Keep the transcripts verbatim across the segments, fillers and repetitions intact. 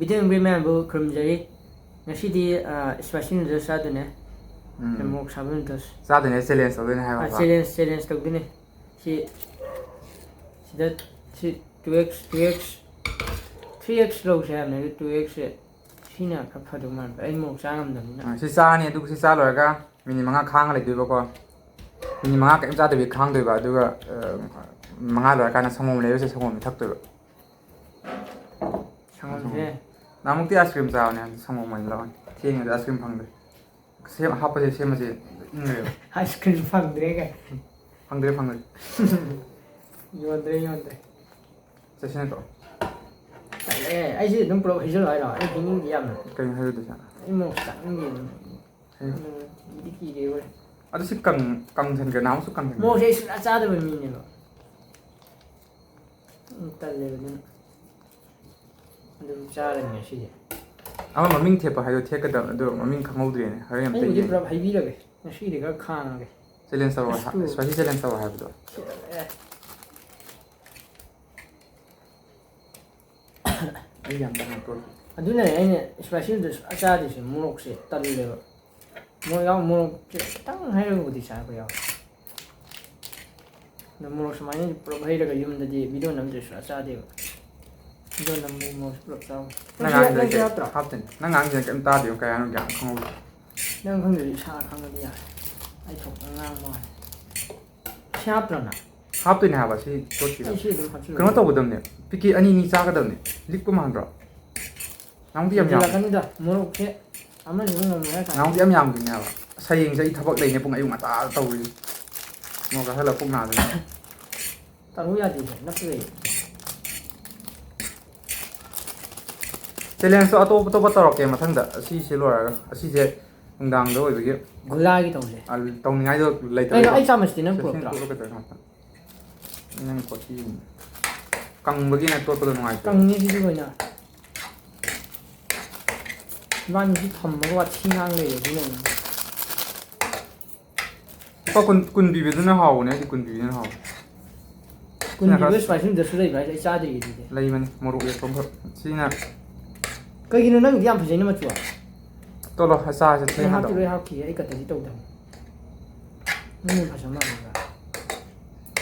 Video ꯌꯦꯡꯕꯤꯔꯤ ꯃꯌꯥꯝꯕꯨ ꯈꯨꯔꯨꯝꯖꯔꯤ꯫ ꯉꯁꯤꯗꯤ, ꯑ, spicy noodles ꯆꯥꯗꯣꯏꯅꯦ꯫ ꯎꯝ꯫ ꯃꯣꯔꯣꯛ ꯁꯥꯕ noodles꯫ ꯆꯥꯗꯣꯏꯅꯦ, challenge ꯇꯧꯗꯣꯏꯅꯦ ꯍꯥꯏꯕ꯫ ꯑ, challenge, challenge ꯇꯧꯗꯣꯏꯅꯦ꯫ ꯁꯤ, ꯁꯤꯗ, ꯁꯤ two X, two X, three X ꯂꯧꯁꯦ ꯍꯥꯏꯕꯅꯦ, ꯑꯗꯨ two X ꯁꯦ ꯁꯤꯅ ꯈꯔ ꯐꯗꯧ ꯃꯥꯟꯕ, ꯑꯩ ꯃꯣꯔꯣꯛ ꯆꯥ ꯉꯝꯗꯕꯅꯤꯅ꯫ ꯑ, ꯁꯤ ꯆꯥꯔꯅꯤ, ꯑꯗꯨꯒ ꯁꯤ ꯆꯥ ꯂꯣꯏꯔꯒ minute ꯃꯉꯥ ꯈꯥꯡꯉ ꯂꯩꯗꯣꯏꯕꯀꯣ꯫ Minute ꯃꯉꯥ ꯀꯔꯤꯝ ꯆꯥꯗꯕꯤ ꯈꯥꯡꯗꯣꯏꯕ, ꯑꯗꯨꯒ, ꯑ, ꯃꯉꯥ ꯂꯣꯏꯔꯀꯥꯟꯗ ꯁꯪꯒꯣꯝ ꯂꯩꯔꯨꯁꯦ, ꯁꯪꯒꯣꯝꯁꯦ ꯊꯛꯇꯣꯏꯕ꯫ ꯁꯪꯒꯣꯝꯁꯦ꯫ ꯅꯍꯥꯟꯃꯨꯛꯇꯤ ice cream ꯆꯥꯕꯅꯦ, ꯍꯟꯗꯛ ꯁꯪꯒꯣꯝ ꯑꯣꯏꯅ ꯂꯧꯔꯅꯤ꯫ ꯊꯦꯡꯉꯦ ꯑꯗꯣ ice cream ꯐꯪꯗ꯭ꯔꯦ꯫ ꯁꯦꯝ-, ꯍꯥꯞꯄꯁꯦ, ꯁꯦꯝꯃꯁꯦ ꯏꯪꯈ꯭ꯔꯦꯕ꯫ Ice cream ꯐꯪꯗ꯭ꯔꯦ ꯀꯥꯏ꯫ ꯐꯪꯗ꯭ꯔꯦ, ꯐꯪꯗ꯭ꯔꯦ꯫ ꯌꯣꯟꯗ꯭ꯔꯦ, ꯌꯣꯟꯗ꯭ꯔꯦ꯫ ꯆꯠꯁꯤ ꯅꯠꯇ꯭ꯔꯣ? ꯇꯜꯂꯦ, ꯑꯩꯁꯦ ꯑꯗꯨꯝ ꯄꯨꯂꯞ ꯍꯩꯖꯜꯂꯣ ꯍꯥꯏꯔꯣ? ꯑꯩ ꯍꯩꯅꯤꯡꯗꯦ ꯌꯥꯝꯅ꯫ ꯀꯩꯅꯣ ꯍꯥꯏꯔꯣꯏꯗꯣꯏꯁꯦ? ꯑꯩ ꯃꯣꯔꯣꯛ ꯆꯥꯅꯤꯡꯗꯦ ꯑꯗꯨꯝ꯫ ꯍꯩꯌꯨ꯫ ꯎꯝ, ꯀꯤꯗꯤ ꯀꯤꯔꯦ ꯍꯣꯏ꯫ ꯑꯗꯨ ꯁꯤ ꯀꯪ-, ꯀꯪꯁꯟꯈ꯭ꯔꯦ, ꯅꯍꯥꯟꯃꯨꯛꯁꯨ ꯀꯪꯁꯟꯈ꯭ꯔꯦ꯫ ꯃꯣꯔꯣꯛꯁꯦ ꯑꯩ ꯁꯨꯡꯆꯥ ꯆꯥꯗꯕ ꯃꯤꯅꯦꯕ꯫ ꯎꯝ, ꯇꯜꯂꯦꯕ ꯑꯗꯨꯅ꯫ ꯑꯗꯨꯝ ꯆꯥꯔꯅꯤ ꯉꯁꯤꯗꯤ꯫ ꯑꯃ ꯃꯃꯤꯡ ꯊꯦꯠꯄ ꯍꯥꯏꯗꯣ ꯊꯦꯠꯀꯗꯕꯅꯦ, ꯑꯗꯨ ꯃꯃꯤꯡ ꯈꯪꯍꯧꯗ꯭ꯔꯦꯅꯦ꯫ ꯍꯣꯔꯦꯟ ꯑꯝꯇ ꯑꯩꯕꯨꯗꯤ ꯌꯦꯡꯒꯦ꯫ ꯄꯨꯂꯞ ꯍꯩꯕꯤꯔꯒꯦ꯫ ꯉꯁꯤꯗꯤ ꯈꯔ ꯈꯥꯡꯉꯒꯦ꯫ Challenge ꯇꯧꯔꯣ, ꯑꯁ, ꯇꯨ꯫ Spicy challenge ꯇꯧꯔꯣ ꯍꯥꯏꯕꯗꯣ꯫ ꯑꯦ꯫ ꯑꯩ ꯌꯥꯝ ꯀꯟꯅ ꯇꯣꯠꯇꯦ꯫ ꯑꯗꯨꯅꯅꯦ ꯑꯩꯅ spicy noodles ꯁꯨꯡꯆꯥ ꯆꯥꯗ꯭ꯔꯤꯁꯦ, ꯃꯣꯔꯣꯛꯁꯦ ꯇꯜꯂꯦꯕ꯫ ꯃꯣꯔꯣꯛ ꯌꯥꯎ-, ꯃꯣꯔꯣꯛꯁꯦ ꯈꯤꯇꯪ ꯍꯩꯔꯒꯕꯨꯗꯤ ꯆꯥꯕ ꯌꯥꯎꯋꯦ꯫ ꯑꯗꯣ ꯃꯣꯔꯣꯛ ꯁꯨꯃꯥꯏꯅ ꯄꯨꯂꯞ ꯍꯩꯔꯒ ꯌꯨꯝꯗꯗꯤ video ꯅꯝꯗ꯭ꯔꯁꯨ ꯁꯨꯡꯆꯥ ꯆꯥꯗꯦꯕ꯫ Video ꯅꯝꯕꯗꯤ ꯃꯣꯔꯣꯛꯁꯦ ꯄꯨꯂꯞ ꯆꯥꯕ꯫ ꯅꯪ ꯅꯪꯁꯨ ꯌꯥ-, ꯉꯥꯡꯉꯤꯗꯣ ꯅꯪꯁꯨ ꯀꯩ-, ꯌꯥꯎꯗ꯭ꯔꯣ? ꯍꯥꯞꯇꯣꯏꯅꯦ꯫ ꯅꯪ ꯉꯥꯡꯉꯤꯗꯣ ꯀꯩꯝ ꯇꯥꯗꯦꯕ, ꯀꯩ ꯍꯥꯏꯅꯣ ꯒ꯭ꯌꯥꯟ ꯑꯝ ꯈꯪꯍꯧꯗꯦ꯫ ꯅꯪ ꯈꯪꯗ꯭ꯔꯗꯤ ꯏꯁꯥꯅ ꯈꯪꯉꯗꯤ ꯌꯥꯔꯦ꯫ ꯑꯩ ꯊꯣꯛꯄ ꯉꯥꯡꯕ ꯋꯥꯅꯤ꯫ ꯁꯤ ꯍꯥꯞꯇ꯭ꯔꯣ ꯅꯪ? ꯍꯥꯞꯇꯣꯏꯅꯦ ꯍꯥꯏꯕ, ꯁꯤ ꯇꯣꯠꯈꯤꯗꯕ꯫ ꯑꯩ ꯁꯤ ꯑꯗꯨꯝ ꯍꯥꯞꯆꯤꯜꯂꯣ꯫ ꯀꯩꯅꯣ ꯇꯧꯒꯗꯕꯅꯦ, packet ꯑꯅꯤ ꯑꯅꯤ ꯆꯥꯒꯗꯕꯅꯦ, ꯂꯤꯛꯄ ꯃꯥꯟꯗ꯭ꯔꯣ? ꯅꯍꯥꯟꯃꯨꯛꯇꯤ ꯌꯥꯝ ꯌꯥꯝ-, ꯍꯦꯟꯖꯤꯜꯂꯛꯀꯅꯤꯗ, ꯃꯣꯔꯣꯛꯁꯦ ꯑꯃꯁꯨ ꯉꯝꯃꯣꯏ ꯍꯥꯏ ꯀꯥꯟꯗ꯫ ꯅꯍꯥꯟꯃꯨꯛꯇꯤ ꯌꯥꯝ ꯌꯥꯝꯈꯤꯕꯅꯦ ꯍꯥꯏꯕ꯫ ꯑꯁ, ꯍꯌꯦꯡꯁꯦ ꯑꯩ ꯊꯕꯛ ꯂꯩꯅꯦ, ꯄꯨꯡ ꯑꯌꯨꯛ ꯉꯟꯇꯥ ꯇꯧꯔꯤ꯫ ꯃꯣꯔꯣꯛ ꯆꯥꯁꯤꯜꯂꯒ ꯄꯨꯛ ꯅꯥꯗꯣꯏꯅꯦ꯫ ꯇꯧ ꯌꯥꯗꯦ, ꯅꯞꯄ ꯂꯩ꯫ Challenge ꯇꯣ ꯑꯇꯣꯞ ꯑꯇꯣꯞꯄ ꯇꯧꯔꯛꯀꯦ ꯃꯊꯪꯗ, ꯑꯁꯤꯁꯦ ꯂꯣꯏꯔꯒ꯫ ꯑꯁꯤꯁꯦ ꯅꯨꯡꯗꯥꯡꯗ ꯑꯣꯏꯕꯒꯤ ꯒꯨꯂꯥꯒꯤ ꯇꯧꯁꯦ꯫ ꯑ, ꯇꯧꯅꯤꯡꯉꯥꯏꯗꯣ ꯂꯩꯇꯕ꯫ ꯀꯩꯅꯣ, ꯑꯩ ꯆꯥꯃꯁꯇꯤ ꯅꯪ ꯁꯦ, ꯄꯨꯔꯛꯇ꯭ꯔꯣ? ꯁꯦꯡꯗꯣꯛꯑꯒ ꯀꯩꯗꯧꯔꯦ ꯉꯥꯛꯇꯪ? ꯅꯪ ꯀꯣꯐꯤ ꯀꯪꯕꯒꯤ ꯅꯪ ꯇꯣꯠꯄꯗꯣ ꯅꯨꯡꯉꯥꯏꯇꯦ꯫ ꯀꯪꯉꯦ ꯁꯤꯗꯤ ꯂꯣꯏꯅ꯫ ꯏꯕꯥꯅꯤꯁꯤ ꯊꯝꯃꯒ ꯋꯥꯊꯤ ꯉꯥꯡ ꯂꯩꯔꯦ ꯑꯗꯨꯅꯅꯦ꯫ ꯂꯨꯄꯥ ꯀꯨꯟ, ꯀꯨꯟ ꯄꯤꯕꯗꯨꯅ ꯍꯥꯎꯕꯅꯦ, ꯑꯩꯗꯤ ꯀꯨꯟ ꯄꯤꯕꯗꯨꯅ ꯍꯥꯎꯋꯦ꯫ ꯀꯨꯟ ꯁꯤꯅ ꯄꯤꯕ ꯈꯔ spicy noodles ꯁꯨ ꯂꯩꯕ꯭ꯔꯥ ꯍꯥꯏꯁꯦ? ꯑꯩ ꯆꯥꯗ꯭ꯔꯤꯌꯦ ꯑꯗꯨꯗꯤ꯫ ꯂꯩꯕꯅꯤ, ꯃꯣꯔꯣꯛ ꯃꯦꯠꯄ ꯑꯃꯈꯛ꯫ ꯁꯤꯅ ꯀꯩꯒꯤꯅꯣ ꯅꯪꯗꯤ ꯌꯥꯝ ꯐꯖꯩꯅ ꯃꯆꯨ? ꯇꯣꯂꯣ, ꯆꯥꯁꯦ, ꯑꯩ ꯊꯦꯡꯉꯗꯧ꯫ ꯍꯥꯞꯇꯤ ꯂꯣꯏ ꯍꯥꯞꯈꯤꯌꯦ, ꯑꯩ ꯀꯠꯇꯗꯤ ꯇꯧꯗꯕꯅꯤ꯫ ꯅꯪ ꯐꯖ ꯃꯥꯜꯂꯦꯕ꯫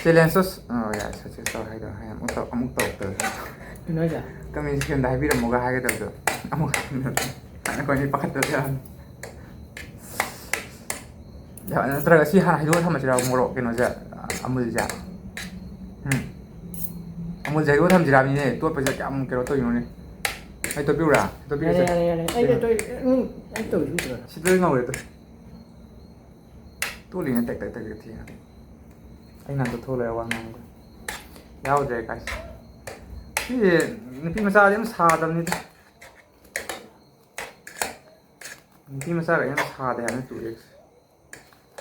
Challenge ꯇꯣ ꯁ-, ꯑꯣ, ꯌꯥꯔꯦ, success ꯇꯧꯔꯦ ꯍꯥꯏꯗꯣ, ꯍꯌꯦꯡ ꯑꯃꯨꯛ ꯇꯧ-, ꯑꯃꯨꯛ ꯇꯧꯔꯛꯇꯣꯏꯅꯦ꯫ ꯀꯩꯅꯣ ꯍꯥꯏꯁꯦ? Comment section ꯗ ꯍꯥꯏꯕꯤꯔꯝꯃꯣꯒ ꯍꯥꯏꯒꯗꯕꯗꯣ꯫ ꯑꯃꯨꯛ ꯍꯥꯏꯕꯤꯔꯝꯃꯣ꯫ ꯑꯩꯈꯣꯏ ꯑꯅꯤ ꯄꯥꯈꯠꯇꯕ ꯌꯥꯔꯅꯤ꯫ ꯌꯥ-, ꯅꯠꯇ꯭ꯔꯒ ꯁꯤ ꯍꯥꯟꯅ ꯍꯩꯗꯣꯛꯑ ꯊꯝꯃꯁꯤꯔꯥ, ꯃꯣꯔꯣꯛ ꯀꯩꯅꯣꯁꯦ, ꯑꯃꯨꯜꯁꯦ? ꯎꯝ꯫ ꯑꯃꯨꯜꯁꯦ ꯍꯩꯗꯣꯛꯑ ꯊꯝꯁꯤꯔꯥ ꯃꯤꯅꯦ, ꯇꯣꯠꯄꯁꯦ ꯀꯌꯥꯝ ꯀꯩꯅꯣ ꯇꯧꯔꯤꯅꯣꯅꯦ꯫ ꯑꯩ ꯇꯣꯠꯄꯤꯌꯨꯔꯥ? ꯇꯣꯠꯄꯤꯔꯁꯦ꯫ ꯌꯥꯔꯦ, ꯌꯥꯔꯦ, ꯌꯥꯔꯦ꯫ ꯑꯩ ꯀꯩꯅꯣ? ꯇꯣꯏ-, ꯎꯝ, ꯑꯩ ꯇꯧꯔꯤꯁꯤ ꯎꯗ꯭ꯔꯣ? ꯁꯤꯗ ꯂꯣꯏ ꯉꯧꯔꯦ ꯑꯗꯣ꯫ ꯇꯣꯠꯂꯤꯅꯦ ꯇꯦꯛ ꯇꯦꯛ ꯇꯦꯛ ꯇꯦꯛ ꯊꯦꯡꯉꯦ꯫ ꯑꯩ ꯅꯍꯥꯟ ꯇꯣꯠꯊꯣꯛꯂꯦ ꯋꯥ ꯉꯥꯡꯕ꯫ ꯌꯥꯎꯗ꯭ꯔꯦ guys꯫ ꯁꯤꯁꯦ ꯅꯨꯄꯤ ꯃꯆꯥꯗꯤ ꯑꯗꯨꯝ ꯁꯥꯗꯕꯅꯤꯗ꯫ ꯅꯨꯄꯤ ꯃꯆꯥꯒ ꯌꯥꯝ ꯁꯥꯗꯦ ꯍꯥꯏꯕꯅꯤ two X꯫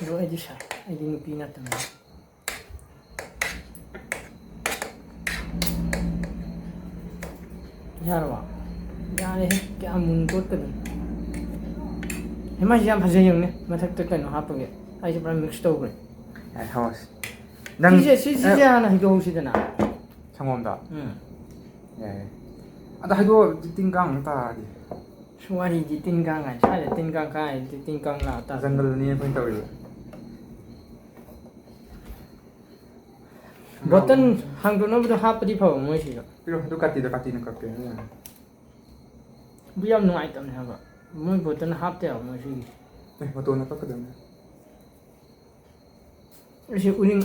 ꯑꯗꯣ ꯑꯩꯗꯤ ꯁꯥꯏ, ꯑꯩꯗꯤ ꯅꯨꯄꯤ ꯅꯠꯇꯕꯅꯤꯅ꯫ ꯌꯥꯔꯕ? ꯌꯥꯔꯦꯍꯦ, ꯀꯌꯥꯝ ꯃꯨꯟ ꯇꯣꯠꯀꯗꯣꯏꯅꯣ? ꯍꯦ, ꯃꯥꯏꯁꯦ ꯌꯥꯝ ꯐꯖꯩ ꯌꯦꯡꯉꯨꯅꯦ, ꯃꯊꯛꯇ ꯀꯩꯅꯣ ꯍꯥꯞꯄꯒꯤ꯫ ꯑꯩꯁꯦ ꯄꯨꯔꯥ mix ꯇꯧꯈ꯭ꯔꯦ꯫ ꯌꯥꯔꯦ, ꯍꯧꯔꯁꯤ꯫ ꯅꯪ, ꯁꯤꯁꯦ, ꯁꯤ, ꯁꯤꯁꯦ ꯑ, ꯍꯥꯟꯅ ꯍꯩꯗꯣꯛꯍꯧꯁꯤꯗꯅ꯫ ꯁꯪꯒꯣꯝꯗ? ꯎꯝ꯫ ꯌꯥꯏꯌꯦ꯫ ꯑꯗ ꯍꯩꯗꯣꯛꯑꯗꯤ ꯇꯤꯟ ꯀꯥꯡ ꯑꯃꯨꯛ ꯇꯥꯔꯗꯤ? ꯁꯤ ꯋꯥꯔꯤꯗꯤ ꯇꯤꯟ ꯀꯥꯡ ꯍꯥꯏ, ꯁ꯭ꯋꯥꯏꯗ ꯇꯤꯟ ꯀꯥꯡ ꯀꯥꯏꯗꯤ ꯇꯤꯟ ꯀꯥꯡ ꯂꯥꯛ ꯇꯥꯔꯦ꯫ ꯖꯪꯒꯜꯅꯤ ꯑꯩꯈꯣꯏꯅ ꯇꯧꯔꯤꯕ꯫ ꯕꯣꯇꯜ ꯍꯥꯡꯗꯣꯛꯅꯕꯗꯣ ꯍꯥꯞꯄꯗꯤ ꯐꯕ ꯃꯣꯏꯁꯤꯁꯨ꯫ ꯄꯤꯔꯣ, ꯑꯗꯨ ꯀꯥꯇꯤꯗ, ꯀꯥꯇꯤꯅ ꯀꯛꯀꯦ꯫ ꯑꯗꯨ ꯌꯥꯝ ꯅꯨꯡꯉꯥꯏꯇꯕꯅꯦ ꯍꯥꯏꯕ꯫ ꯃꯣꯏ ꯕꯣꯇꯜ ꯍꯥꯞꯇꯦ ꯍꯥꯏꯕ ꯃꯣꯏ ꯁꯤꯒꯤ꯫ ꯑꯦ, ꯃꯇꯣꯟꯅ ꯀꯛꯀꯗꯕꯅꯦ꯫ ꯑꯩꯁꯦ ꯎꯔꯤꯡ,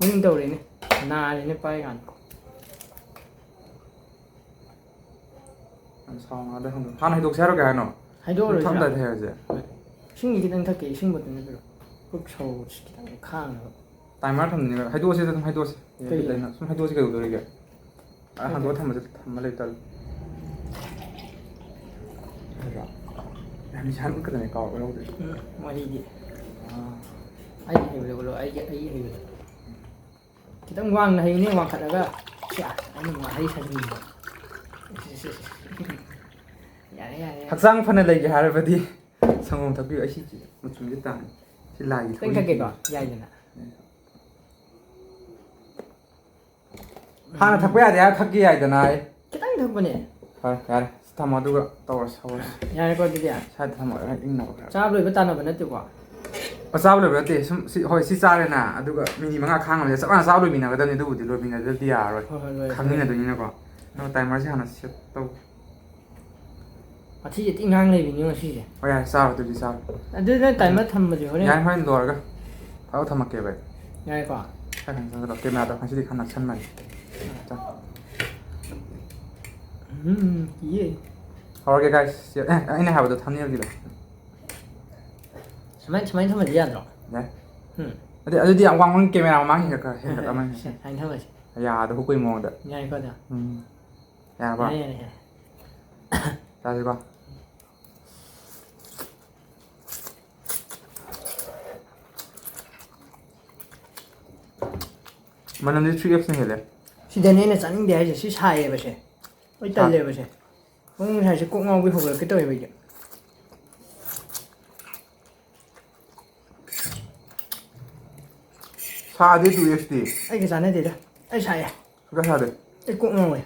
ꯎꯔꯤꯡ ꯇꯧꯔꯦꯅꯦ꯫ ꯅꯥꯔꯦꯅꯦ ꯄꯥꯏ ꯀꯥꯟꯗ꯫ ꯌꯥꯝ ꯁꯥꯎꯅꯨ, ꯑꯗ ꯍꯪꯉꯨ꯫ ꯍꯥꯟꯅ ꯍꯩꯗꯣꯛꯁꯦ ꯍꯥꯏꯔꯣ ꯀꯩ ꯍꯥꯏꯅꯣ? ꯍꯩꯗꯣꯛꯑꯔꯣꯏꯁꯤꯔꯥ? ꯊꯛꯑꯝꯗꯥꯏꯗ ꯍꯥꯏꯔꯁꯦ꯫ ꯍꯣꯏ꯫ ꯏꯁꯤꯡꯗꯤ ꯈꯤꯇꯪ ꯊꯛꯀꯦ, ꯏꯁꯤꯡ ꯕꯣꯇꯜꯗ ꯄꯤꯔꯛꯑꯣ꯫ ꯄꯨꯛ ꯁꯧꯕꯁꯤ ꯈꯤꯇꯪ ꯈꯥꯡꯅꯕ꯫ Timer ꯊꯝꯗꯣꯏꯅꯦ꯫ ꯍꯩꯗꯣꯛꯑꯁꯦ ꯑꯗꯨꯝ ꯍꯩꯗꯣꯛꯑꯁꯦ꯫ ꯑꯦ, ꯀꯩꯒꯤ? ꯕꯤꯠ ꯂꯩꯅ꯫ ꯁꯨꯝ ꯍꯩꯗꯣꯛꯑꯁꯦ ꯀꯩꯗꯧꯗꯣꯔꯤꯒꯦ? ꯑ, ꯍꯩꯗꯣꯛ- ꯍꯥꯡꯗꯣꯛꯑ ꯊꯝꯕꯁꯦ ꯊꯝꯕ ꯂꯩꯇꯦ, ꯇꯜꯂꯦ꯫ ꯍꯩꯕ꯭ꯔꯣ? ꯌꯥꯝ ꯁꯥꯟꯅ ꯈꯛꯇꯅꯦ ꯀꯥꯎꯔꯒ ꯂꯧꯗꯣꯏꯁꯦ꯫ ꯎꯝ, ꯋꯥꯔꯤꯗꯤ꯫ ꯑꯥ꯫ ꯑꯩꯒꯤ ꯍꯩꯕꯗꯣ ꯎꯠꯂꯣ, ꯑꯩꯒꯤ, ꯑꯩꯒꯤ ꯍꯩꯕꯗꯣ꯫ ꯈꯤꯇꯪ ꯋꯥꯡꯅ ꯍꯩꯌꯨꯅꯦ, ꯋꯥꯡꯈꯠꯂꯒ꯫ ꯁꯤ, ꯑꯥ, ꯑꯩꯅ ꯋꯥꯍꯩ ꯁꯥꯖꯤꯟꯕ꯫ ꯌꯥꯔꯦ, ꯌꯥꯔꯦ, ꯌꯥꯔꯦ꯫ ꯍꯛꯆꯥꯡ ꯐꯅ ꯂꯩꯒꯦ ꯍꯥꯏꯔꯕꯗꯤ ꯁꯪꯒꯣꯝ ꯊꯛꯄꯤꯌꯨ꯫ ꯑꯩ ꯁꯤ ꯃꯆꯨꯝꯁꯦ ꯇꯥꯡꯉꯦ꯫ ꯁꯤ ꯂꯥꯏꯒꯤ ꯈꯤꯇꯪ ꯊꯧꯔꯤ ꯊꯛꯀꯦꯀꯣ, ꯄꯤꯕꯅꯤ꯫ ꯌꯥꯏꯗꯅ꯫ ꯍꯥꯟꯅ ꯊꯛꯄ ꯌꯥꯗꯦ ꯍꯥꯏꯔ ꯊꯛꯀꯦ ꯌꯥꯏꯗꯅ ꯑꯩ꯫ ꯈꯤꯇꯪ ꯊꯛꯄꯅꯦ꯫ ꯐꯔꯦ, ꯌꯥꯔꯦ꯫ ꯊꯝꯃꯣ, ꯑꯗꯨꯒ ꯇꯧꯔꯁꯤ, ꯍꯧꯔꯁꯤ꯫ ꯌꯥꯔꯦꯀꯣ ꯑꯗꯨꯗꯤ꯫ ꯁ꯭ꯋꯥꯏꯗ ꯊꯝꯃꯣ, ꯑꯩ ꯏꯪꯅꯕ ꯈꯔ꯫ ꯆꯥꯕ ꯂꯣꯏꯕ ꯇꯥꯟꯅꯕ ꯅꯠꯇꯦꯀꯣ? ꯑ, ꯆꯥꯕ ꯂꯣꯏꯕ ꯅꯠꯇꯦ꯫ ꯁꯨꯝ ꯁꯤ, ꯍꯣꯏ, ꯁꯤ ꯆꯥꯔꯦꯅ, ꯑꯗꯨꯒ ꯃꯤꯅꯤꯠ ꯃꯉꯥ ꯈꯥꯡꯉꯝꯃꯗꯤ ꯆꯞ ꯃꯥꯟꯅ ꯆꯥꯕ ꯂꯣꯏꯃꯤꯟꯅꯒꯗꯕꯅꯤ꯫ ꯑꯗꯨꯕꯨꯗꯤ ꯂꯣꯏꯃꯤꯟꯅꯗ꯭ꯔꯗꯤ ꯌꯥꯔꯔꯣꯏ꯫ ꯍꯣꯏ, ꯍꯣꯏ, ꯂꯣꯏꯔꯦ꯫ ꯈꯪꯃꯤꯟꯅꯗꯣꯏꯅꯤꯅꯀꯣ꯫ ꯑꯗꯣ timerꯁꯦ ꯍꯥꯟꯅ set ꯇꯧ꯫ ꯋꯥꯊꯤꯁꯦ ꯊꯤ ꯉꯥꯡ ꯂꯩꯕꯤꯅꯤ ꯉꯁꯤꯁꯦ꯫ ꯍꯣꯏ, ꯌꯥꯔꯦ, ꯆꯥꯔꯣ ꯑꯗꯨꯗꯤ, ꯆꯥꯔꯣ꯫ ꯑꯗꯨ ꯅꯪ timer ꯊꯝꯕꯁꯦ ꯍꯣꯔꯦꯟ꯫ ꯌꯥꯔꯦ, ꯍꯣꯔꯦꯟ ꯂꯣꯏꯔꯒ ꯐꯠ ꯊꯝꯃꯛꯀꯦꯕ ꯑꯩ꯫ ꯌꯥꯔꯦꯀꯣ? ꯁ꯭ꯋꯥꯏꯗ ꯊꯝꯖꯜꯂꯣ꯫ Cameraꯗꯣ ꯉꯁꯤꯗꯤ ꯈꯔ ꯅꯛꯁꯟꯕꯅꯤ꯫ ꯆꯥ꯫ ꯎꯝ, ꯀꯤꯌꯦ꯫ ꯍꯧꯔꯒꯦ, guys꯫ ꯑꯦ, ꯑꯩꯅ ꯍꯥꯏꯕꯗꯣ thumbnailꯒꯤꯗꯣ꯫ ꯁꯨꯃꯥꯏꯅ, ꯁꯨꯃꯥꯏꯅ ꯊꯝꯃꯗꯤ ꯌꯥꯗ꯭ꯔꯣ? ꯌꯥꯏ꯫ ꯎꯝ꯫ ꯑꯗꯨ, ꯑꯗꯨꯗꯤ ꯌꯥꯝ ꯋꯥꯡꯃꯟ, camera ꯃꯃꯥꯡ ꯍꯦꯟꯒꯠꯈ꯭ꯔ-, ꯍꯦꯟꯒꯠꯂꯝꯃꯅꯤ꯫ ꯁꯦ, ꯁꯨꯃꯥꯏꯅ ꯊꯝꯃꯁꯤ꯫ ꯌꯥꯗ ꯍꯨꯛꯄꯩ ꯃꯑꯣꯡꯗ꯫ ꯌꯥꯏꯀꯣ ꯑꯗꯣ? ꯎꯝ꯫ ꯌꯥꯔꯕ? ꯌꯥꯔꯦ, ꯌꯥꯔꯦ, ꯌꯥꯔꯦ꯫ ꯆꯥꯁꯤꯀꯣ꯫ ꯃꯅꯝꯗꯤ three Xꯅ ꯍꯦꯜꯂꯦ꯫ ꯁꯤꯗꯅꯦ ꯑꯩꯅ ꯆꯥꯅꯤꯡꯗꯦ ꯍꯥꯏꯁꯦ, ꯁꯤ ꯁꯥꯏꯌꯦꯕ ꯁꯦ꯫ ꯍꯣꯏ, ꯇꯜꯂꯦꯕ ꯁꯦ꯫ ꯄꯨꯡ ꯉꯁꯥꯏꯁꯦ ꯀꯣꯛ ꯉꯥꯎꯕꯩ ꯍꯧꯒꯠꯂꯛꯀꯦ ꯇꯧꯋꯦꯕ ꯑꯩꯗꯤ꯫ ꯁꯥꯗꯦ two Xꯇꯤ꯫ ꯑꯩꯒ ꯆꯥꯟꯅꯗꯦꯗ꯫ ꯑꯩ ꯁꯥꯏꯌꯦ꯫ ꯈꯔ ꯁꯥꯗꯦ꯫ ꯑꯩ ꯀꯣꯛ ꯉꯥꯎꯋꯦ꯫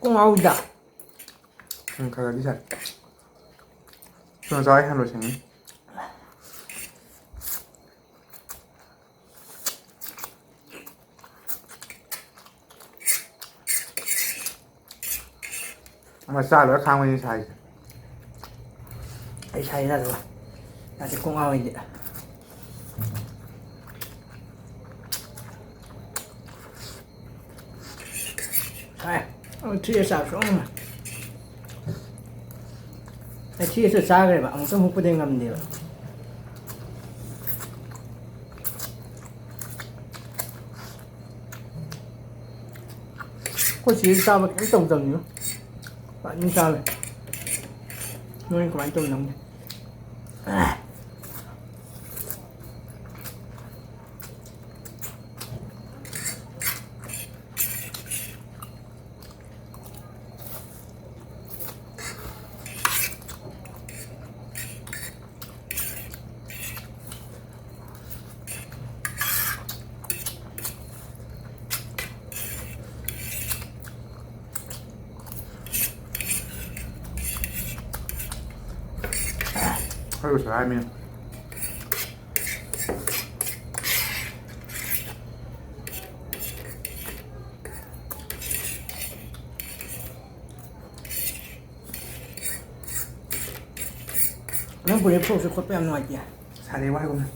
ꯀꯣꯛ ꯉꯥꯎꯋꯤꯗ꯫ ꯎꯝ, ꯈꯔ ꯈꯔꯗꯤ ꯁꯥꯏ꯫ ꯊꯨꯅ ꯆꯥꯎ, ꯑꯩ ꯍꯥꯟꯅ ꯂꯣꯏꯁꯟꯒꯅꯤ꯫ ꯑꯃ ꯆꯥ ꯂꯣꯏꯔ ꯈꯥꯡꯕꯅꯤ ꯁꯥꯏꯁꯦ꯫ ꯑꯩ ꯁꯥꯏ ꯌꯥꯗꯕ꯫ ꯌꯥꯗꯦ, ꯀꯣꯛ ꯉꯥꯎꯋꯤꯗꯤ꯫ ꯁꯥꯏ꯫ ꯑꯣ, three X ꯆꯥꯕꯁꯨ ꯉꯝꯃꯦ꯫ ꯑꯩ three Xꯇ ꯆꯥꯈ꯭ꯔꯦꯕ, ꯑꯃꯨꯛꯇ ꯍꯨꯛꯄꯗꯤ ꯉꯝꯗꯦꯕ꯫ ꯑꯩꯈꯣꯏ ꯆꯦꯁꯨ ꯆꯥꯕ ꯀꯩꯝ ꯇꯧꯗꯕꯅꯤꯉꯣ꯫ ꯐꯖꯅ ꯆꯥꯕ꯫ ꯅꯣꯏ ꯀꯃꯥꯏꯅ ꯇꯧꯔꯤꯅꯣ ꯈꯪꯗꯦ꯫ ꯑꯩꯕꯨꯁꯨ ꯍꯥꯏꯃꯤꯅ꯫ ꯅꯪ ꯄꯨꯔꯦ ꯐ꯭ꯂꯣꯛꯁꯦ ꯈꯣꯠꯄ ꯌꯥꯝ ꯅꯨꯡꯉꯥꯏꯇꯦ꯫ ꯁꯥꯔꯦ ꯋꯥꯏꯒꯨꯝꯅ꯫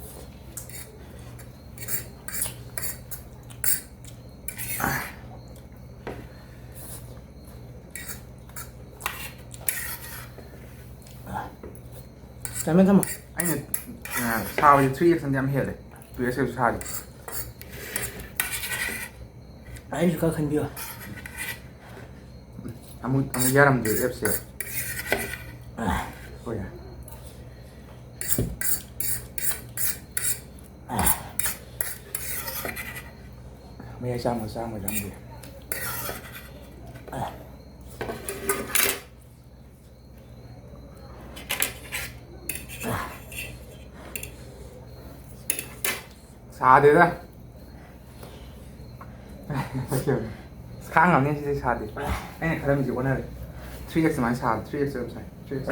ꯊꯝꯃꯦ, ꯊꯝꯃꯣ꯫ ꯑꯩꯅ, ꯑ, ꯁꯥꯕꯗꯤ three X ꯅꯗꯤ ꯌꯥꯝ ꯍꯦꯜꯂꯦ꯫ Two X ꯁꯥꯗꯤ꯫ ꯑꯩꯁꯨ ꯈꯔ ꯈꯟꯕꯤꯌꯣ꯫ ꯑꯃꯨꯛ, ꯑꯃꯨꯛ ꯌꯥꯔꯝꯗꯦ ꯑꯦꯞꯁꯦ꯫ ꯍꯣꯏ꯫ ꯃꯌꯥꯏ ꯆꯥꯝꯃ, ꯆꯥꯝꯃ ꯆꯪꯗꯦ꯫ ꯁꯥꯗꯦꯗ꯫ ꯈꯥꯡꯉꯝꯅꯤ ꯁꯤꯗꯤ ꯁꯥꯗꯦ꯫ ꯑꯩꯅ ꯈꯜꯂꯝꯃꯤꯁꯦ ꯑꯣꯟꯅꯔꯦ꯫ Three X ꯁꯨꯃꯥꯏꯅ ꯁꯥꯕ, three X ꯑꯗꯨꯝ ꯁꯥꯏ, three X꯫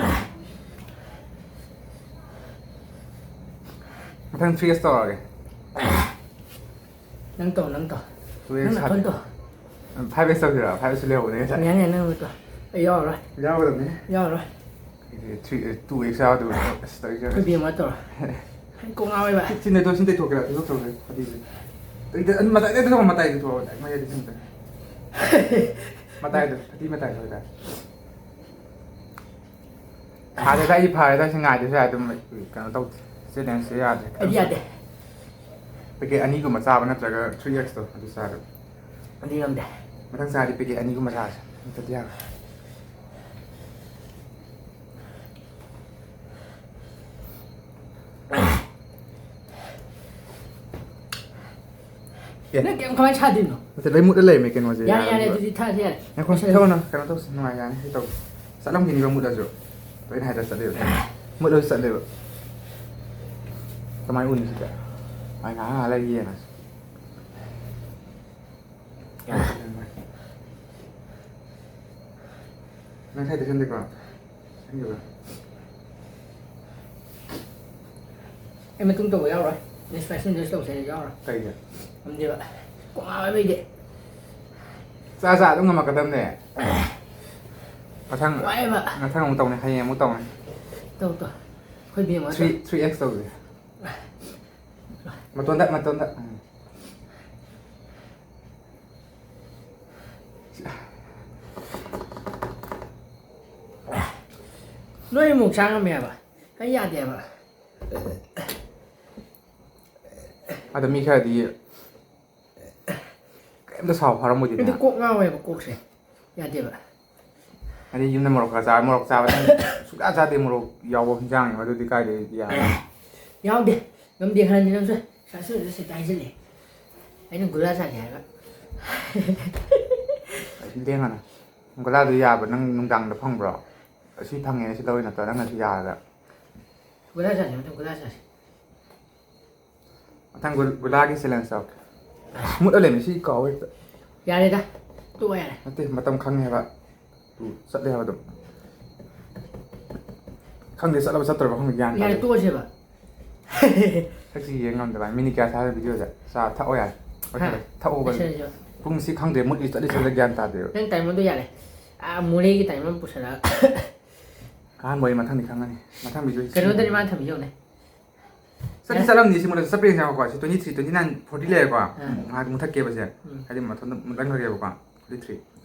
ꯃꯊꯪ three X ꯇꯧꯔꯛꯑꯒꯦ꯫ ꯅꯪ ꯇꯧ, ꯅꯪ ꯇꯧ꯫ Two X ꯅꯪ ꯅꯥꯇꯣꯟ ꯁꯥꯗꯦ꯫ ꯇꯧ꯫ Five X ꯇꯧꯁꯤꯔꯣ? Five X ꯁꯨ ꯂꯩꯍꯧꯕꯅꯦ ꯉꯁꯥꯏ꯫ ꯌꯥꯅꯤ, ꯌꯥꯅꯤ, ꯅꯪ ꯇꯧ꯫ ꯑꯩ ꯌꯥꯎꯔꯔꯣꯏ꯫ ꯌꯥꯎꯒꯗꯕꯅꯤ꯫ ꯌꯥꯎꯔꯔꯣꯏ꯫ ꯑꯩꯗꯤ three, two X ꯌꯥꯎꯗꯕ꯫ ꯑꯁ, ꯇꯧꯔꯤꯁꯦ꯫ ꯑꯩꯈꯣꯏ ꯕꯦꯝꯃ ꯇꯧꯔꯣ꯫ ꯑꯩ ꯀꯣꯛ ꯉꯥꯎꯋꯦꯕ꯫ ꯁꯤ, ꯁꯤ ꯅꯦꯇꯣ, ꯁꯤ ꯇꯩꯊꯣꯛꯀꯦꯔꯥ? ꯇꯩꯊꯣꯛꯇꯧꯔꯦ, ꯐꯗꯤꯁꯦ꯫ ꯑꯗ, ꯑꯗ, ꯃꯇꯥꯏꯗ ꯇꯩꯊꯣꯛꯑꯣ, ꯃꯇꯥꯏꯗ ꯇꯩꯊꯣꯛꯑꯣ, ꯃꯌꯥꯏꯗ ꯇꯩꯊꯣꯛꯑꯣ꯫ ꯃꯇꯥꯏꯗ, ꯐꯗꯤ ꯃꯇꯥꯏꯗ ꯑꯣꯏꯇꯥꯔꯦ꯫ ꯐꯔꯦꯗ, ꯑꯩ ꯐꯔꯦꯗ, ꯁꯤ ꯉꯥꯏꯗ꯭ꯔꯁꯨ ꯌꯥꯏ, ꯑꯗꯨꯝ ꯀꯩꯅꯣ ꯇꯧꯗꯦ, ꯆꯦꯂꯦꯟꯖꯁꯦ ꯌꯥꯗꯦ꯫ ꯑꯩꯗꯤ ꯌꯥꯗꯦ꯫ ꯄꯦꯀꯦꯠ ꯑꯅꯤꯒꯨꯝꯕ ꯆꯥꯕ ꯅꯠꯇ꯭ꯔꯒ three X ꯇꯣ ꯑꯗꯨ ꯆꯥꯔꯣ꯫ ꯑꯗꯨ ꯉꯝꯗꯦ꯫ ꯃꯊꯪ ꯆꯥꯔꯗꯤ ꯄꯦꯀꯦꯠ ꯑꯅꯤꯒꯨꯝꯕ ꯆꯥꯁꯦ, ꯅꯠꯇ꯭ꯔꯗꯤ ꯌꯥꯔꯣꯏ꯫ ꯑꯦ꯫ ꯅꯪ ꯀꯩꯝ ꯀꯃꯥꯏꯅ ꯁꯥꯗꯣꯏꯅꯣ? ꯅꯠꯇꯦ, ꯂꯣꯏ ꯃꯨꯠꯂ ꯂꯩꯔꯝꯃꯦ ꯀꯩꯅꯣꯁꯦ, ꯌꯥꯔꯦ, ꯌꯥꯔꯦ, ꯌꯥꯔꯦ꯫ ꯑꯗꯨꯗꯤ ꯊꯥ-, ꯌꯥꯔꯦ꯫ ꯉꯥꯏꯈꯣ, ꯂꯣꯏꯁꯜꯂꯁꯤ꯫ ꯊꯧꯅ ꯀꯩꯅꯣ ꯇꯧꯁꯤ, ꯅꯨꯡꯉꯥꯏ, ꯌꯥꯅꯤ, ꯑꯩ ꯇꯧꯒꯦ꯫ ꯆꯠꯂꯝꯈꯤꯅꯤꯕ ꯃꯨꯠꯂꯁꯨ꯫ ꯑꯗꯣ ꯑꯩꯅ ꯍꯥꯏꯗ꯭ꯔꯥ ꯆꯠꯂꯦꯕ꯫ ꯃꯨꯠꯂꯁꯨ ꯆꯠꯂꯦꯕ꯫ ꯀꯃꯥꯏꯅ ꯎꯅꯤ ꯁꯤꯗꯤ? ꯑꯩ ꯉꯥꯏꯍꯥꯛ ꯉꯥꯏꯍꯥꯛ ꯂꯩꯔ ꯌꯦꯡꯉꯁꯤ꯫ ꯅꯪ ꯁꯥꯏꯗ ꯁꯟꯗꯦꯀꯣ? ꯁꯟꯗꯦꯀꯣ? ꯑꯩ ꯃꯇꯨꯡ ꯇꯧꯕ ꯌꯥꯎꯔꯣꯏ꯫ ꯅꯦꯛꯁ ꯐꯥꯏꯚ ꯁꯤꯛꯁ ꯇꯧꯁꯦ ꯍꯥꯏꯔꯗꯤ ꯌꯥꯎꯔꯣꯏ꯫ ꯀꯩꯒꯤ? ꯉꯝꯗꯦꯕ꯫ ꯀꯣꯛ ꯉꯥꯎꯋꯦꯕ ꯑꯩꯗꯤ꯫ ꯆꯥ ꯆꯥ ꯑꯗꯨꯝ ꯉꯝꯃꯛꯀꯗꯕꯅꯦ꯫ ꯃꯊꯪ ꯋꯥꯏꯕ꯫ ꯃꯊꯪ ꯑꯃꯨꯛ ꯇꯧꯅꯤ, ꯍꯌꯦꯡ ꯑꯃꯨꯛ ꯇꯧꯅꯤ꯫ ꯇꯧ ꯇꯧ꯫ ꯑꯩꯈꯣꯏ ꯕꯦꯝꯃ ꯊ꯭ꯔꯤ ꯊ꯭ꯔꯤ ꯑꯦꯛꯁ ꯇꯧꯁꯦ꯫ ꯃꯇꯣꯟꯗ ꯃꯇꯣꯟꯗ꯫ ꯎꯝ꯫ ꯅꯣꯏ ꯑꯃꯨꯛ ꯆꯥ ꯉꯝꯃꯦꯕ꯫ ꯑꯩ ꯌꯥꯗꯦꯕ꯫ ꯑꯗꯣ ꯃꯤ ꯈꯔꯗꯤ ꯀꯩꯝꯇ ꯁꯥꯎ ꯐꯥꯔꯝꯃꯣꯏꯗꯣꯏꯅꯦ꯫ ꯑꯩꯗꯤ ꯀꯣꯛ ꯉꯥꯎꯋꯦꯕ ꯀꯣꯛꯁꯦ꯫ ꯌꯥꯗꯦꯕ꯫ ꯍꯥꯏꯗꯤ ꯌꯨꯝꯗ ꯃꯣꯔꯣꯛ ꯈꯔ ꯆꯥꯔ ꯃꯣꯔꯣꯛ ꯆꯥꯕ ꯅꯪ ꯁꯨꯡꯆꯥ ꯆꯥꯗꯦ ꯃꯣꯔꯣꯛ ꯌꯥꯎꯕ ꯍꯤꯟꯖꯥꯡꯅꯦꯕ ꯑꯗꯨꯗꯤ ꯀꯥꯏꯗꯩ ꯌꯥꯔꯦ꯫ ꯌꯥꯎꯗꯦ꯫ ꯉꯝꯗꯦ ꯈꯟꯗꯤ ꯅꯪꯁꯨ ꯁꯥꯁꯨ ꯁꯤꯇ ꯍꯥꯏꯖꯤꯜꯂꯦ꯫ ꯑꯩꯅ ꯒꯨꯂꯥ ꯆꯥꯒꯦ ꯍꯥꯏꯔꯒ꯫ ꯂꯦꯡꯉꯅ ꯒꯨꯂꯥꯗꯣ ꯌꯥꯕ ꯅꯪ ꯅꯨꯡꯗꯥꯡꯗ ꯐꯪꯕ꯭ꯔꯣ? ꯑꯁꯤ ꯐꯪꯉꯦꯅ ꯁꯤ ꯂꯧꯔꯤ ꯅꯠꯇ꯭ꯔꯣ ꯅꯪꯅꯁꯨ ꯌꯥꯔꯒ꯫ ꯒꯨꯂꯥ ꯆꯥꯁꯦ ꯃꯊꯪ ꯒꯨꯂꯥ ꯆꯥꯁꯦ꯫ ꯃꯊꯪ ꯒꯨꯜ- ꯒꯨꯂꯥꯒꯤ ꯆꯦꯂꯦꯟꯖ ꯇꯧꯔꯛꯀꯦ꯫ ꯃꯨꯠꯂ ꯂꯩꯃꯤ ꯁꯤ ꯀꯥꯎꯋꯦ ꯍꯦꯛꯇ꯫ ꯌꯥꯔꯦꯗ꯫ ꯇꯣꯛꯑꯣ ꯌꯥꯔꯦ꯫ ꯅꯠꯇꯦ ꯃꯇꯝ ꯈꯪꯉꯦ ꯍꯥꯏꯕ꯫ ꯇꯨ ꯆꯠꯂꯦ ꯍꯥꯏꯕ ꯑꯗꯨꯝ꯫ ꯈꯪꯗꯦ ꯆꯠꯂꯕ ꯆꯠꯇ꯭ꯔꯕ ꯈꯪꯗꯦ ꯒ꯭ꯌꯥꯟ ꯌꯥꯔꯦ ꯇꯥꯗꯦ꯫ ꯇꯣꯛꯑꯁꯦꯕ꯫ ꯁꯛꯁꯤ ꯌꯦꯡ ꯉꯝꯗꯕ ꯃꯤꯅꯤꯠ ꯀꯌꯥ ꯁꯥꯔ ꯚꯤꯗꯤꯑꯣꯁꯦ ꯆꯥ ꯊꯛꯑꯣ ꯌꯥꯔꯦ꯫ ꯍꯥ? ꯊꯛꯑꯣꯕ꯫ ꯄꯩꯁꯥꯁꯨ꯫ ꯄꯨꯡꯁꯤ ꯈꯪꯗꯦ ꯃꯨꯠꯂꯤ ꯆꯠꯂꯤ ꯆꯠꯂꯤ ꯒ꯭ꯌꯥꯟ ꯇꯥꯗꯦꯕ꯫ ꯅꯪ ꯇꯥꯏꯃꯔꯗꯣ ꯌꯥꯔꯦ꯫ ꯑꯥ ꯃꯣꯔꯦꯒꯤ ꯇꯥꯏꯃꯔ ꯑꯃ ꯄꯨꯁꯜꯂꯛꯑꯒ꯫ ꯑꯍꯥꯟꯕ ꯑꯣꯏ ꯃꯊꯪꯗꯤ ꯈꯪꯉꯅꯤ꯫ ꯃꯊꯪ ꯚꯤꯗꯤꯑꯣ ꯀꯩꯅꯣꯗꯅꯤ ꯃꯥꯅ ꯊꯝꯃꯤ ꯌꯦꯡꯉꯨꯅꯦ꯫ ꯆꯠꯇꯤ ꯆꯠꯂꯝꯅꯤ ꯁꯤ ꯃꯣꯠꯂꯦ ꯆꯠꯄ ꯌꯦꯡꯁꯦ ꯉꯥꯏꯈꯣꯀꯣ ꯁꯤ twenty three twenty nine forty ꯂꯩꯔꯦꯀꯣ꯫ ꯎꯝ꯫ ꯉꯥꯏꯍꯥꯛ ꯃꯨꯊꯠꯀꯦꯕ ꯁꯦ꯫ ꯎꯝ꯫ ꯍꯥꯏꯗꯤ ꯃꯊꯟꯇ ꯃꯨꯠꯍꯟꯈ꯭ꯔꯒꯦꯕꯀꯣ꯫ Forty three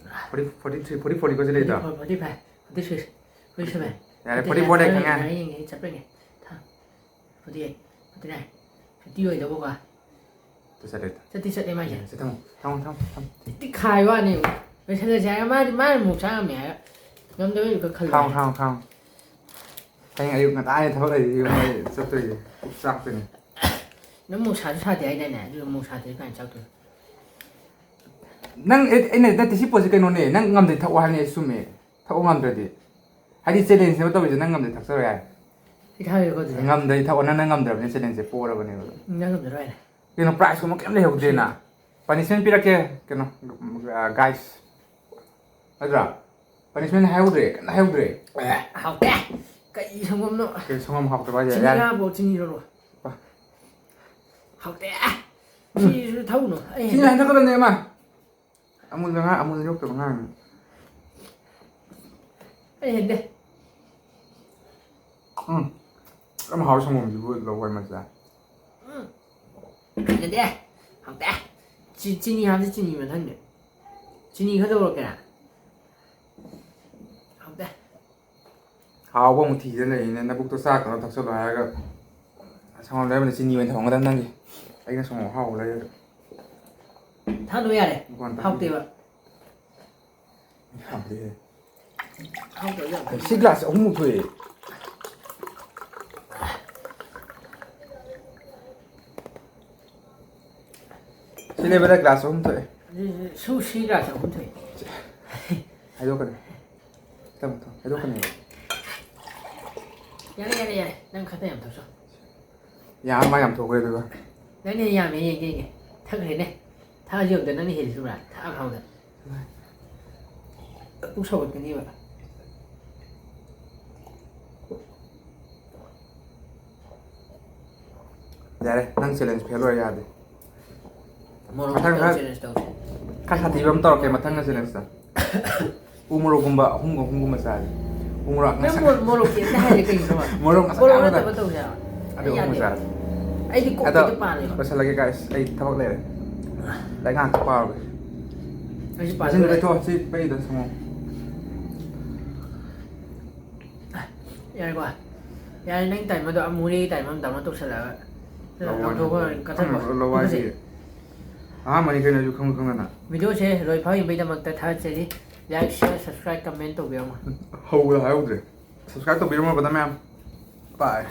forty forty three forty forty ꯀꯣ ꯁꯤ ꯂꯩꯗꯣ꯫ Forty five forty six forty seven. ꯌꯥꯔꯦ ꯐꯣꯔꯇꯤ ꯐꯣꯔ ꯂꯩ ꯈꯪꯉꯦ꯫ ꯌꯥꯔꯦ ꯌꯦꯡꯒꯦ ꯑꯩ ꯆꯠꯄ꯭ꯔ ꯌꯦꯡꯒꯦ꯫ ꯊꯥ꯫ Forty eight forty nine fifty ꯑꯣꯏꯗꯧꯕꯀꯣ꯫ ꯆꯠꯂꯦ꯫ ꯆꯠꯇꯤ ꯆꯠꯂꯦ ꯃꯥꯏꯁꯦ꯫ ꯁꯤ ꯊꯝꯃꯣ ꯊꯝꯃꯣ ꯊꯝꯃꯣ ꯊꯝꯃꯣ꯫ ꯇꯤꯛ ꯈꯥꯏꯕ ꯋꯥꯅꯤ꯫ ꯂꯣꯏꯁꯜꯂꯁꯦ ꯍꯥꯏꯔꯒ ꯃꯥꯗꯤ ꯃꯥꯅ ꯃꯣꯔꯣꯛ ꯆꯥ ꯉꯝꯃꯦ ꯍꯥꯏꯔꯒ ꯉꯝꯗꯕꯩ ꯈꯔ ꯈꯜꯂꯦ꯫ ꯈꯥꯡꯉꯣ ꯈꯥꯡꯉꯣ ꯈꯥꯡꯉꯣ꯫ ꯍꯌꯦꯡ ꯑꯌꯨꯛ ꯉꯟꯇꯥꯅꯦ ꯊꯕꯛ ꯂꯩꯔꯤ ꯌꯨꯝ ꯑꯩ ꯆꯠꯇꯣꯏꯁꯦ꯫ ꯄꯨꯛ ꯆꯥꯛꯇꯣꯏꯅꯦ꯫ ꯅꯪ ꯃꯣꯔꯣꯛ ꯁꯥꯁꯨ ꯁꯥꯗꯦ ꯍꯥꯏꯗꯥꯏꯅꯦ? ꯑꯗꯨꯒ ꯃꯣꯔꯣꯛ ꯁꯥꯗ꯭ꯔꯗꯤ ꯀꯃꯥꯏꯅ ꯆꯥꯛꯇꯣꯏꯅꯣ? ꯅꯪ ꯑꯩ- ꯑꯩꯅ ꯅꯠꯇꯦ ꯁꯤ ꯄꯣꯠꯁꯦ ꯀꯩꯅꯣꯅꯦ ꯅꯪ ꯉꯝꯗ꯭ꯔꯗꯤ ꯊꯛꯑꯣ ꯍꯥꯏꯕꯅꯦ ꯑꯩ ꯆꯨꯝꯃꯦ꯫ ꯊꯛꯑꯣ ꯉꯝꯗ꯭ꯔꯗꯤ꯫ ꯍꯥꯏꯗꯤ ꯆꯦꯂꯦꯟꯖꯅꯦꯕ ꯇꯧꯔꯤꯁꯦ ꯅꯪ ꯉꯝꯗ꯭ꯔꯗꯤ ꯊꯛꯆꯔꯣꯏ ꯍꯥꯏ꯫ ꯑꯩ ꯊꯥꯡꯒꯦꯀꯣ ꯑꯗꯨꯗꯤ꯫ ꯉꯝꯗ꯭ꯔꯗꯤ ꯊꯛꯑꯣ ꯅꯪ ꯅꯪ ꯉꯝꯗ꯭ꯔꯕꯅꯤꯅ ꯆꯦꯂꯦꯟꯖꯁꯦ ꯄꯣꯔꯕꯅꯦꯕ꯫ ꯅꯪ ꯉꯝꯖꯔꯣꯏ ꯍꯥꯏꯔꯦ꯫ ꯀꯩꯅꯣ ꯄ꯭ꯔꯥꯏꯖꯀꯨꯝꯕ ꯀꯩꯝ ꯂꯩꯍꯧꯗꯦꯅ꯫ ꯄꯅꯤꯁꯃꯦꯟ ꯄꯤꯔꯛꯀꯦ ꯀꯩꯅꯣ ꯒꯥꯏꯁ꯫ ꯅꯠꯇ꯭ꯔꯥ? ꯄꯅꯤꯁꯃꯦꯟ ꯍꯥꯏꯍꯧꯗ꯭ꯔꯦ ꯀꯩꯝꯇ ꯍꯥꯏꯍꯧꯗ꯭ꯔꯦ꯫ ꯑꯦ, ꯍꯥꯎꯇꯦ꯫ ꯀꯩ ꯁꯪꯒꯣꯝꯅꯣ? ꯀꯩ ꯁꯪꯒꯣꯝ ꯍꯥꯎꯇꯕ ꯍꯥꯏꯁꯦ? ꯆꯤꯅꯤ ꯌꯥꯔꯦ꯫ ꯈꯔ ꯍꯥꯞꯄꯣ, ꯆꯤꯅꯤ ꯂꯧꯔꯣ꯫ ꯄꯥ, ꯍꯥꯎꯇꯦ꯫ ꯁꯤꯁꯨ ꯊꯛꯎꯅꯨ꯫ ꯑꯩ ꯁꯤꯅ ꯍꯩꯅꯗꯦ꯫ ꯍꯟꯗꯛꯀꯗꯕꯅꯦ, ꯏꯃꯥ꯫ ꯑꯃꯨꯜ ꯉꯥ-, ꯑꯃꯨꯜ ꯌꯣꯛꯇꯕ ꯉꯥꯡꯉꯤ꯫ ꯑꯩ ꯍꯩꯅꯗꯦ꯫ ꯎꯝ꯫ ꯌꯥꯝ ꯍꯥꯎꯋꯤ ꯁꯪꯒꯣꯝꯁꯤꯕꯨ, ꯂꯋꯥꯏ ꯃꯆꯥ꯫ ꯎꯝ꯫ ꯍꯩꯅꯗꯦ꯫ ꯍꯥꯎꯇꯦ꯫ ꯆꯤ-, ꯆꯤꯅꯤ ꯍꯥꯞꯇꯦ, ꯆꯤꯅꯤ ꯃꯊꯪꯗꯤ꯫ ꯆꯤꯅꯤ ꯈꯔ ꯂꯧꯔꯛꯀꯦꯔꯥ? ꯍꯥꯎꯇꯦ꯫ ꯍꯥꯎꯕ ꯑꯃꯨꯛ ꯊꯤꯗꯅ ꯂꯩꯔꯤꯅꯦ, ꯅꯕꯨꯛꯇꯣ ꯆꯥꯛ ꯀꯩꯅꯣ ꯊꯛꯆꯜꯂꯣ ꯍꯥꯏꯔꯒ꯫ ꯁꯪꯒꯣꯝ ꯂꯩꯔꯝꯕꯅꯤ, ꯆꯤꯅꯤ ꯑꯣꯏꯅ ꯊꯝꯒꯗꯕ ꯅꯪꯒꯤ꯫ ꯑꯩꯅ ꯁꯪꯒꯣꯝ ꯑꯍꯥꯎꯕ ꯂꯩꯔꯒ꯫ ꯊꯛꯑꯅꯨ ꯌꯥꯔꯦ꯫ ꯗꯨꯀꯥꯟ ꯇꯥꯛꯄꯤꯒꯦ꯫ ꯍꯥꯎꯇꯦꯕ꯫ ꯌꯥꯗꯦ꯫ ꯍꯥꯎꯇꯦ, ꯌꯥꯝ ꯁꯤ ꯒ꯭ꯂꯥꯁ ꯑꯍꯨꯝꯃꯨꯛ ꯊꯣꯛꯑꯦ꯫ ꯁꯤ ꯂꯩꯕꯗ ꯒ꯭ꯂꯥꯁ ꯑꯍꯨꯝ ꯊꯣꯛꯑꯦ꯫ ꯁꯨ ꯁꯤ ꯒ꯭ꯂꯥꯁ ꯑꯍꯨꯝ ꯊꯣꯛꯑꯦ꯫ ꯍꯥꯏꯗꯣꯛꯀꯅꯤ꯫ ꯇꯞꯅ ꯊꯛꯑꯣ꯫ ꯍꯥꯏꯗꯣꯛꯀꯅꯤ꯫ ꯌꯥꯔꯦ, ꯌꯥꯔꯦ, ꯌꯥꯔꯦ꯫ ꯅꯪ ꯈꯛꯇ ꯌꯥꯝ ꯊꯛꯆꯧ꯫ ꯌꯥꯝ ꯃꯥ ꯌꯥꯝ ꯊꯣꯛꯈ꯭ꯔꯦ ꯑꯗꯨꯒ꯫ ꯅꯪꯅ ꯌꯥꯝꯃꯦ, ꯌꯦꯡꯒꯦ, ꯌꯦꯡꯒꯦ꯫ ꯊꯛꯈ꯭ꯔꯦꯅꯦ꯫ ꯊꯛꯑꯁꯤ ꯑꯝꯇ, ꯅꯪꯅ ꯍꯦꯜꯂꯤꯁꯤꯕ꯭ꯔꯥ? ꯊꯛꯑ ꯈꯪꯗ꯫ ꯄꯨꯛ ꯁꯧꯒꯠꯀꯅꯤꯕ꯫ ꯌꯥꯔꯦ, ꯅꯪ challenge fail ꯑꯣꯏꯔꯦ, ꯌꯥꯗꯦ꯫ ꯃꯣꯔꯣꯛ ꯃꯊꯪ ꯈꯔ ꯈꯔ challenge ꯇꯧꯁꯦ꯫ ꯈꯔ ꯁꯥꯊꯤꯕ ꯑꯃ ꯇꯧꯔꯛꯀꯦ ꯃꯊꯪꯒꯤ challengeꯇ꯫ ꯎ ꯃꯣꯔꯣꯛꯀꯨꯝꯕ ꯑꯍꯨꯝꯒ ꯑꯍꯨꯝꯒꯨꯝꯕ ꯆꯥꯁꯦ꯫ ꯎ ꯃꯣꯔꯣꯛ ꯅꯪ ꯉꯁꯪ-, ꯃꯣꯔꯣꯛ, ꯃꯣꯔꯣꯛ ꯀꯦꯝꯇ ꯍꯥꯏꯗꯦ ꯀꯩꯒꯤꯅꯣ? ꯃꯣꯔꯣꯛ ꯉꯁꯪ ꯃꯣꯔꯣꯛ ꯉꯥꯡꯕꯗ꯫ ꯅꯠꯇꯕ ꯇꯧꯁꯦ ꯍꯥꯏꯕ꯫ ꯑꯗꯨ ꯑꯩ ꯑꯍꯨꯝꯒ ꯌꯥꯗꯦ꯫ ꯆꯥꯁꯦ꯫ ꯑꯩꯗꯤ ꯑꯗꯣ ꯀꯣꯛꯇꯩꯗ ꯄꯥꯜꯂꯦꯕ꯫ ꯂꯣꯏꯁꯜꯂꯒꯦ guys, ꯑꯩ ꯊꯕꯛ ꯂꯩꯔꯦ꯫ ꯂꯥꯏꯔꯤꯛ ꯉꯥꯏꯍꯥꯛꯇ ꯄꯥꯔꯨꯒꯦ꯫ ꯑꯩꯁꯨ ꯄꯥꯔꯨꯒꯦ꯫ ꯂꯩꯊꯣꯛꯑꯣ, ꯁꯤ ꯄꯩꯗ ꯁꯪꯉꯣ꯫ ꯌꯥꯔꯦꯀꯣ? ꯌꯥꯔꯦ, ꯅꯪ timerꯗꯣ ꯑꯃꯨꯔꯦꯒꯤ timer ꯑꯃ download ꯇꯧꯁꯜꯂꯛꯑꯒ꯫ ꯂꯧ ꯂꯧꯊꯣꯛꯈ꯭ꯔꯣ, ꯍꯥꯏꯅ꯫ ꯀꯛꯊꯠꯈ꯭ꯔꯣ꯫ ꯈꯪꯉꯔꯣꯏ, ꯂꯧ ꯍꯥꯏꯁꯦ꯫ ꯀꯛꯊꯠꯁꯦ꯫ ꯑꯍꯥꯟꯕꯅꯤ ꯀꯩꯅꯣ, ꯑꯩꯁꯨ ꯈꯪꯁꯨ ꯈꯪꯗꯅ꯫ Videoꯁꯦ ꯂꯣꯏ ꯐꯥꯎ ꯌꯦꯡꯕꯒꯤꯗꯃꯛꯇ ꯊꯥꯒꯠꯆꯔꯤ꯫ Like, share, subscribe, comment ꯇꯧꯕꯤꯔꯝꯃꯣ꯫ ꯍꯧꯕꯗ ꯍꯥꯏꯍꯧꯗ꯭ꯔꯦ꯫ Subscribe ꯇꯧꯕꯤꯔꯝꯃꯣ brother ꯃꯌꯥꯝ꯫ Bye꯫